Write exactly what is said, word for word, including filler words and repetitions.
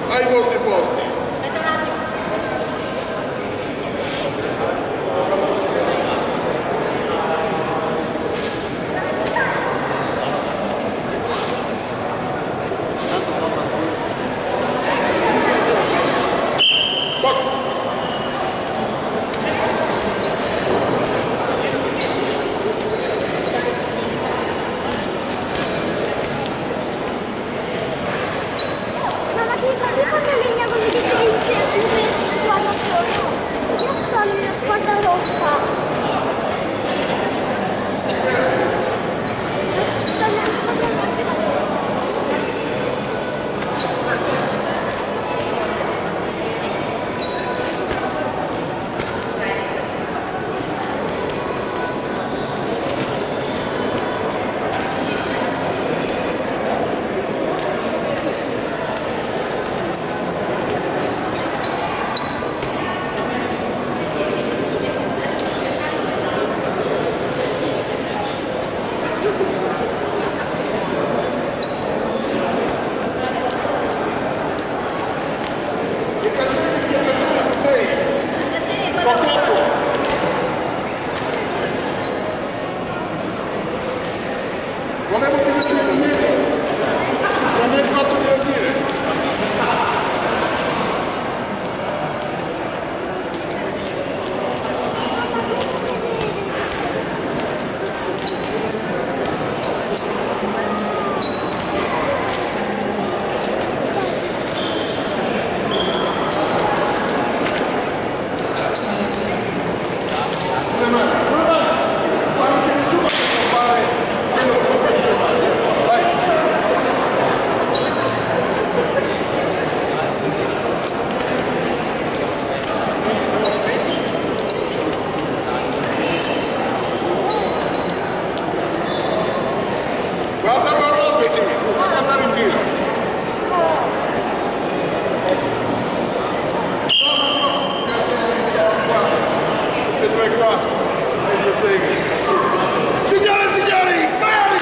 Ai vostri posti. Box. Ma, ma che, ma che legna, come dice, in che, in che squadra sono? Io sto nella squadra rossa. Sto nella squadra rossa. Volevo divertirmi, non mi hai fatto divertire. Guarda la ruota, ti, non sta guardare in giro. Tutti e due qua. Signore e signori, Bari!